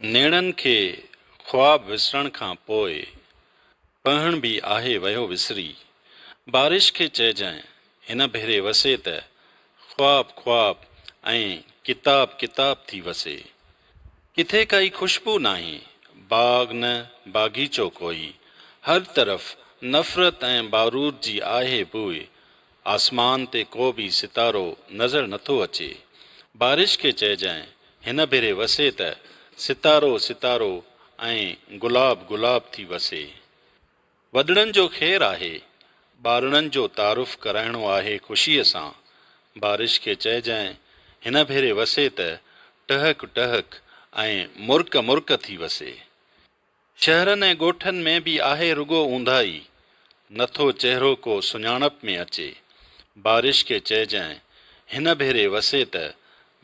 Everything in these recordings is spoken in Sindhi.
نيڻن کي خواب وسرڻ کان پوء پهڻ به آهي ويو وسري. بارش کي چئجانء هن ڀيري وسي ته خواب خواب ۽ ڪتاب ڪتاب ٿي وسي. ڪٿي ڪائي خوشبو ناهي، باغ نه باغيچو ڪوئي. هر طرف نفرت ۽ بارود جي آهي بوء. آسمان تي ڪو به ستارو نظر نٿو اچي. بارش کي چئجانء هن ڀيري وسي ته ستارو ستارو ۽ گلاب گلاب ٿي وسي. وڏڙن جو خير آهي، ٻارڙن جو تعارف ڪرائڻو آهي خوشيء سان. بارش کي چئجانء هن ڀيري وسي ته ٽهڪ ٽهڪ ۽ مرڪ مرڪ ٿي وسي. شهرن ۽ ڳوٺن ۾ به آهي رڳو اونداهي، نٿو چهرو ڪو سڃاڻپ ۾ اچي. بارش کي چئجانء هن ڀيري وسي ته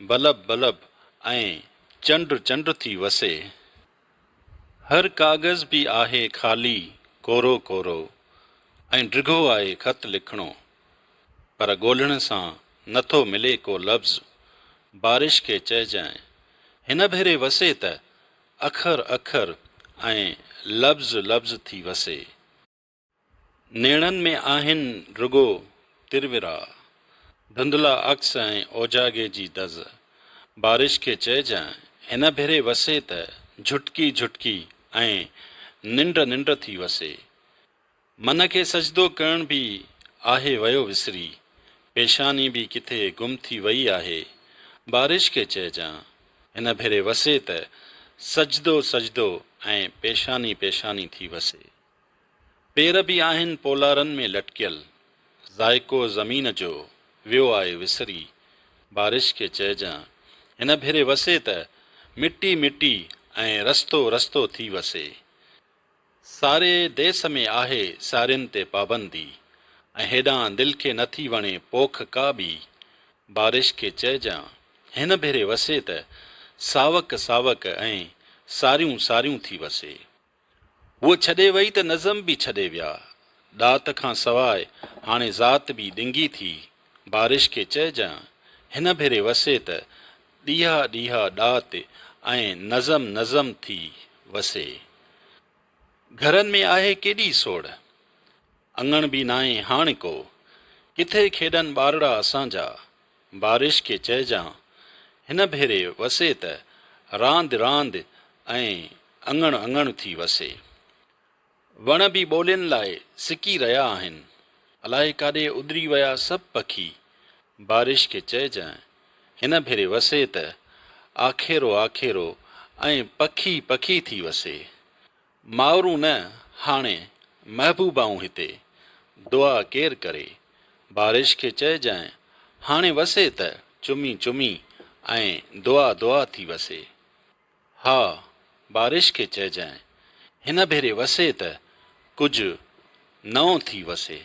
بلب بلب ۽ چنڊ چنڊ ٿي وسي. هر ڪاغذ به آهي خالي ڪورو ڪورو ۽ ڊگهو آهي خط لکڻو، پر ڳولڻ سان نٿو ملي ڪو لفظ. بارش کي چئجانء هن ڀيري وسي ته اکر اکر ۽ لفظ لفظ ٿي وسي. نيڻن ۾ آهن رڳو ترورا، ڌنڌلا عڪس ۽ اوجاڳي جي دز. بارش کي چئجانء هن ڀيري وسي ته جهٽڪي جهٽڪي ۽ ننڊ ننڊ ٿي وسي. من کي سجدو ڪرڻ به آهي ويو وسري، پيشاني به ڪٿي گم ٿي وئي آهي، بارش کي چئجان هن ڀيري وسي ته سجدو سجدو ۽ پيشاني پيشاني ٿي وسي. پير به آهن پولارن ۾ لٽڪيل، ذائقو زمين جو ويو آهي وسري، بارش کي چئجان هن ڀيري وسي ته مٽي مٽي ۽ رستو رستو ٿي وسي. ساري ديس ۾ آهي سارين تي پابندي ۽ هيڏانهن دل کي نٿي وڻي پوک ڪا ٻي. بارش کي چئجان هن ڀيري وسي ته ساوڪ ساوڪ ۽ ساريون ساريون ٿي وسي. هوء ڇڏي وئي ته نظم به ڇڏي ويا. ڏات کان سواء هاڻي ذات به ڏنگي ٿي. بارش کي چئجان هن ڀيري وسي ته ڏيها ڏيها ڏات ۽ نظم نظم ٿي وسي. گهرن ۾ آهي ڪيڏي سوڙ. اڱڻ به ناهي هاڻ ڪو. ڪٿي کيڏن ٻارڙا اسان جا. بارش کي چئجان هن ڀيري وسي ته راند راند ۽ اڱڻ اڱڻ ٿي وسي. وڻ به ٻولين لاء سڪي رهيا آهن. الائي ڪاڏي اڏري ويا سڀ پکي. بارش کي چئجانء هن ڀيري وسي ته آکيرو آکيرو ۽ پکي پکي ٿي وسي. مائرون نه هاڻي محبوبائون هتي دعا ڪير ڪري. بارش کي چئجانء هاڻي وسي ته چمي چمي ۽ دعا دعا ٿي وسي. ها، بارش کي چئجانء، هن ڀيري وسي ته ڪجهه نئون ٿي وسي.